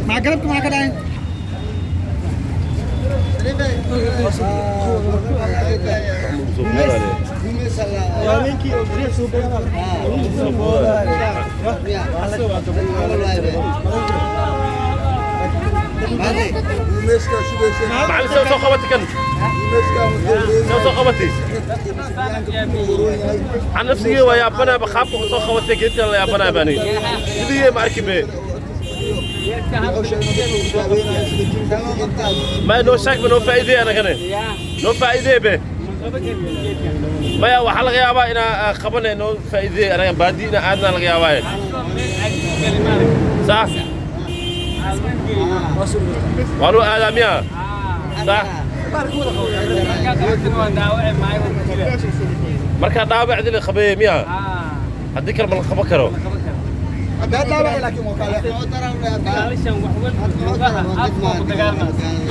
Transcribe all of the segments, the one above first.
Maxaa galabta maxaa ka dhacay? Macallin, soo qabatay kan, soo qabatay. Aan nafsigii waa yaabanaaba qaabka u soo qabatay geedkan la yaabanaaba aniga sidii ma arki be. Ma noo sheeg ba, noo faa'iidey anagane, noo faa'iidey be. Maya, waxaa laga yaabaa inaa qabanay, noo faa'iidey anaga. Baadi inaa aadnaa laga yaabaaye. Sax, waa loo aadaa miya? Sax, markaa dhaawacdi la qabeeye miya? Haddii kale ma la qaban karo.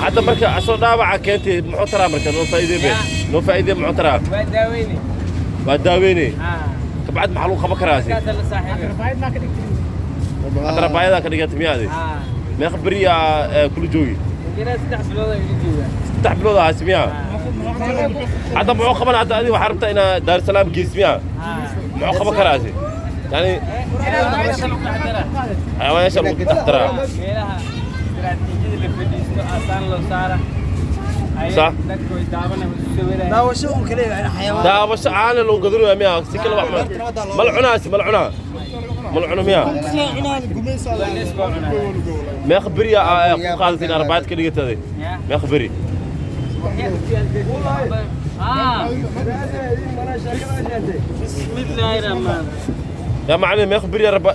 Hadda marka asoo dhaawaca keentay, muxuu taraa marka? Noo faa'iidey be, noo faa'iidey, muxuu taraa? Waa daaweyne. Kabacdi maxaa lagu qaban karaasi? Hadda rabaayadaa ka dhigatay miyaadi? Meeqa beriyaa kula joogi? 3 bilood ahaasi miya? Hadda muxuu qaban? Hadda adiga waxaa rabtaa inaa Daarusalaam geys miya? Muxuu qaban karaasi? Yani xayawaanyasha lagu dhex daraa. Sax. Daawasho un kaliya xayawaan. Daawasho caana loo gadanayaa miya? Si kale wax ma la cunaasi? Ma la cunaa? Ma la cuno miya? Meeqa beriyaa ku qaadatay in arbaayad ka dhigatay? Meeqa beri? Yaa macallin, meeqa beriyaa raba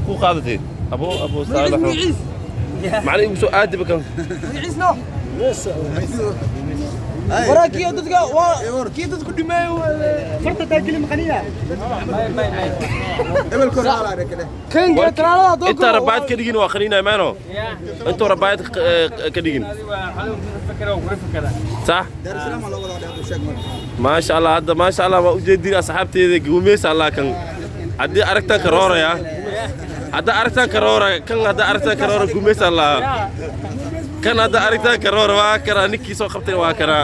ku qaadatay? Abo saalaxo macallin, igu soo aadiba kan. Waraa kii dadka waa kii dadku dhimeeyo farta taakili maqaniya kan kale talaalada. Intaa rabaayad ka dhigin waa qaniinaya maano? Intuu rabaayad ka dhigin. Sax, maasha Allah. Hadda maasha Allah waa ujeedin asxaabteeda, guumeysa Allah kan haddii aragtaan karooraya, hadda aragtaan karoora kan, hadda aragtaan karoora guumeysa Allah kan, hadda aragtaan karoora waa kana. Ninkii soo qabtay waa kana.